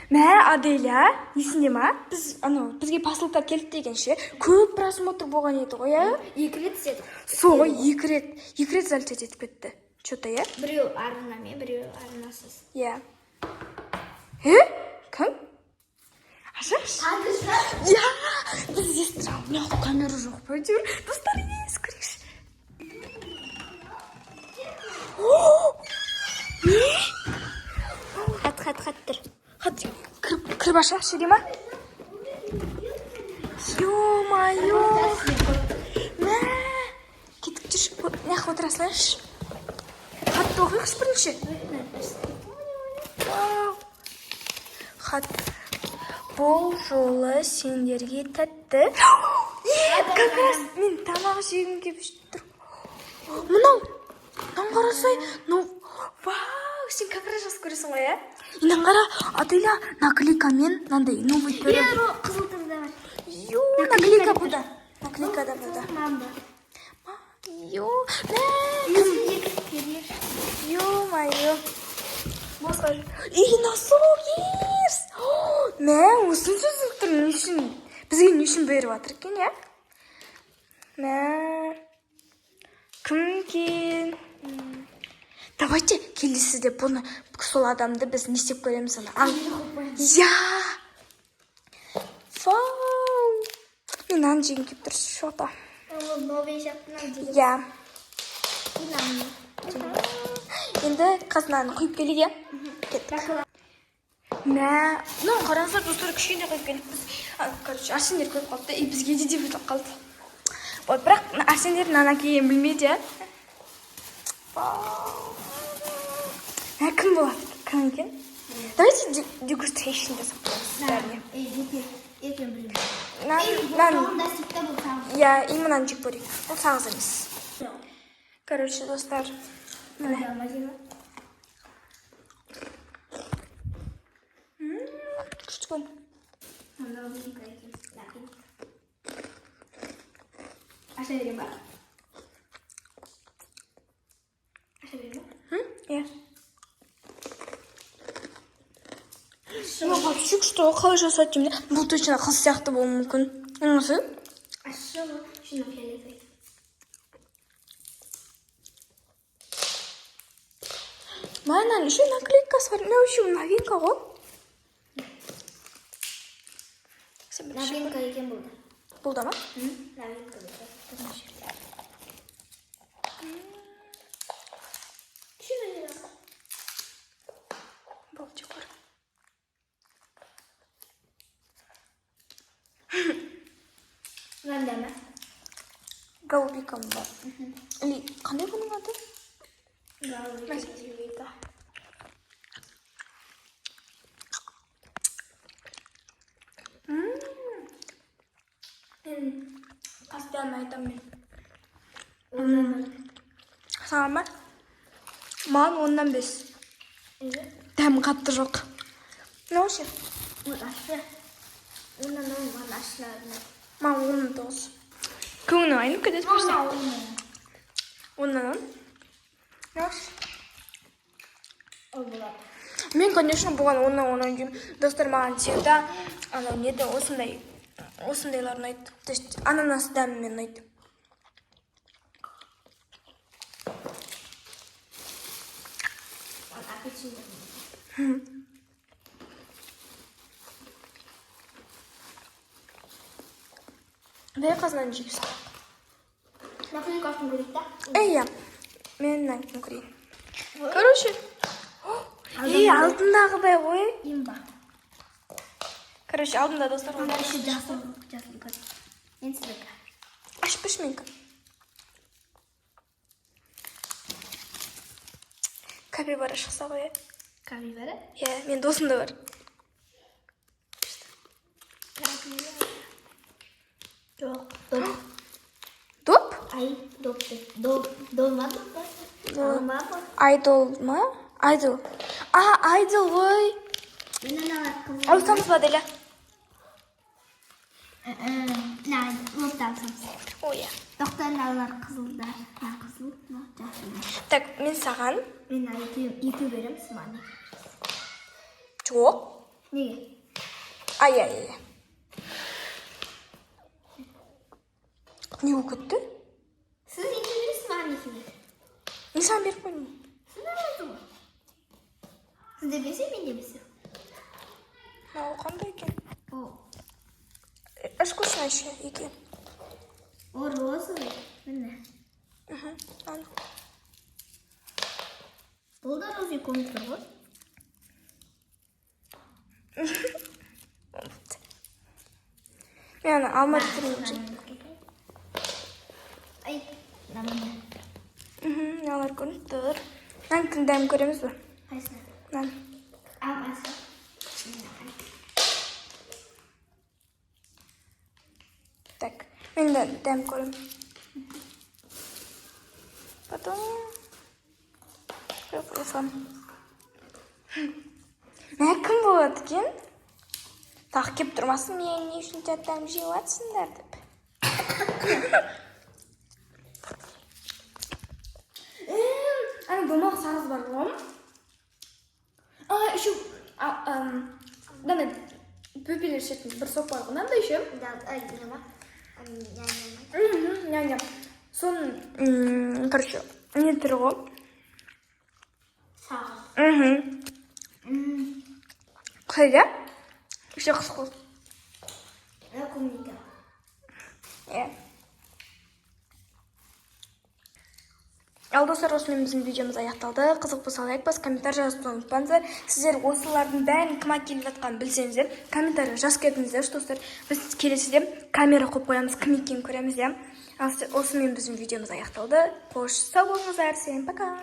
Мә, Аделя, есіңде ма? Біз анау бізге посылка келді дегенше көп просмотр болған еді ғой, иә? Екі рет істедік. Сол ғой, екі рет, екі рет залетать етіп кетті. Че-то, иә? Біреу арнамен, біреу арнасыз. Иә. Е? Кім? Ашайықшы. Иә, біз здесь тұрамыз. Мына жақта камера жоқ па әйтеуір. Достар, ес, көрейікші. О! Не? Хат, хат, хат тұр. Хат, кіріп, кіріп ашайықшы дей ма? Ё-моё! Мә! Кетіп жүрші, мына жаққа отыра салайықшы. Хатты оқиықшы бірінші. Вау! Хат. Бұл жолы сендерге тәтті. Е, как раз мен тамақ жегім келіп тұр. Мынау, мынаны қарасай, мынау, вау, сен как раз жақсы көресің ғой, иә? Мынаны қара, Аделя, наклейкамен мынандай новый түрі. Қызыл түрі де бар. Ё, наклейка бұда. Наклейка да бұда. Мамба. Ё, мә, кім? Ё-моё. Басқа. И носок ес. Мә, осыны созылып тұр, не үшін? Бізге не үшін беріп жатыр екен, иә? Мә. Кім екен? Давайте келесіде бұны сол адамды біз не істеп көреміз ана. Иә. Вау. Мен нан жегім келіп тұр, что-то. Ол новый сияқты нан жеген. Иә. Нан. Енді қазір мынаны құйып келейік, иә? Кеттік. Мә, мынаны қараңыздар, достар, кішкене құйып келдік біз. Короче, Арсендер көріп қалды да, и бізге де деп өтіп қалды. Вот, бірақ мына Арсендер нан әкелгенін білмейді, иә? Вау. Мә, кім болады? Кім екен? Давайте дегустейшн жасап көреміз бәріне. Ертең білемін. Нан, нан, Онда сүтті бұл сағыз. иә, и мынаны жеп көрейік. Бұл сағыз емес. Короче, достар, міне. Күшті екен. Аша берейін ба? Аша берейін ба? М? Иә. Ну, вообще күшті ғой, қалай жасады деймін де. Бұл точно қыз сияқты болуы мүмкін. Осы? Ащы ғой, шыны фиолетовый. Мынаның еще наклейкасы бар. Мынау еще новинка ғой. Сен бірінші көр. Новинка екен бұл да. Бұл да ма? Новинка бұл да. Болды, жеп көр. Мынандай ма? Голубика ма? Или қандай бұның аты? Голубика. Мен постоянно айтамын мен. Саған ба? Маған 10-нан 5. Дәмі қатты жоқ. Мынау ше? Ол ащы. 10-нан 10, маған ащылар ұнайды. Маған 10-нан 9. Көңілім айнып кетеді просто. 10-нан 10. Мынау ше? Ол болады. Мен, конечно, бұған 10-нан 10 ойнаймын. Достар, маған всегда анау не еді, осындай осындайлар ұнайды. То есть ананас дәмімен ұнайды. Маған апельсиндер ұнайды. Дай қазынаны жейміз. Наклейкасын көрейік та. Ей, иә. Мен мынаныкін көрейін. Короче, ей, алдындағыдай ғой. Имба. Короче, алдында, достар. Мына еще жасыл, жасыл көр. Мен сіздікі. Ашып берші менікі. Капибара шықса ғой, иә? Капибара? Иә, менің досым да бар. Капибара. Жоқ, доп. Доп? Ай, доп деп. Доп, дол ма, доп па? Дол. Ал ма, бұл? Айдол ма? Айдол. А, айдол ғой. Мен аналар қызыл. Ауысамыз ба, Аделя? На, лопты алсамыз. Ой, иә. Тоқта, аналар қызылдар. Мына қызыл, мына жасыл. Так, мен саған. Мен екеу, екеу беремін, сіз маған екі. Жоқ. Неге? Ай, ай, ай. Не болып кетті? Сіз неге бересіз, маған неге бересіз? Мен саған беріп қойдым. Сіз нормально ғой. Сіз де берсе, мен де берсем. Мынау қандай екен? О, Вкусно еще екен. о, розовый. Міне. Мхм. Аны. Бұл да розовый көрініп тұр ғой. Мен ана алма түрін жеймін. Ай, мына міне. Мхм, мыналар көрініп тұр. Мынаның дәмін көреміз бе? Қайсысы? Мынаны. Ал, қайсысы? Так, мен де дәм көремін. Потом қойып қоя саламын. Мә, кім болады екен? Тағы келіп тұрмасын, мен не үшін дәм жеп жатсыңдар деп. Ана домалақ сағыз бар ғой. А, еще мынандай бөпелер ішетін бір сок бар ғой, мынандай ше. Да, ай, не ма? Ня, Мхм, ня, ня. Соның, короче, не түрі ғой. Сағыз. Мхм. Қайда? Еще қысқы. Мына клубника. Иә. Ал, достар, осымен біздің видеомыз аяқталды. Қызық болса, лайк басып, комментарий жазуды ұмытпаңыздар. Сіздер осылардың бәрін кім әкеліп жатқанын білсеңіздер, комментарий жазып кетіңіздерші, достар. Біз келесіде камера қойып қоямыз, кім екенін көреміз, иә. Ал осымен біздің видеомыз аяқталды. Қош, сау болыңыздар. Всем пока.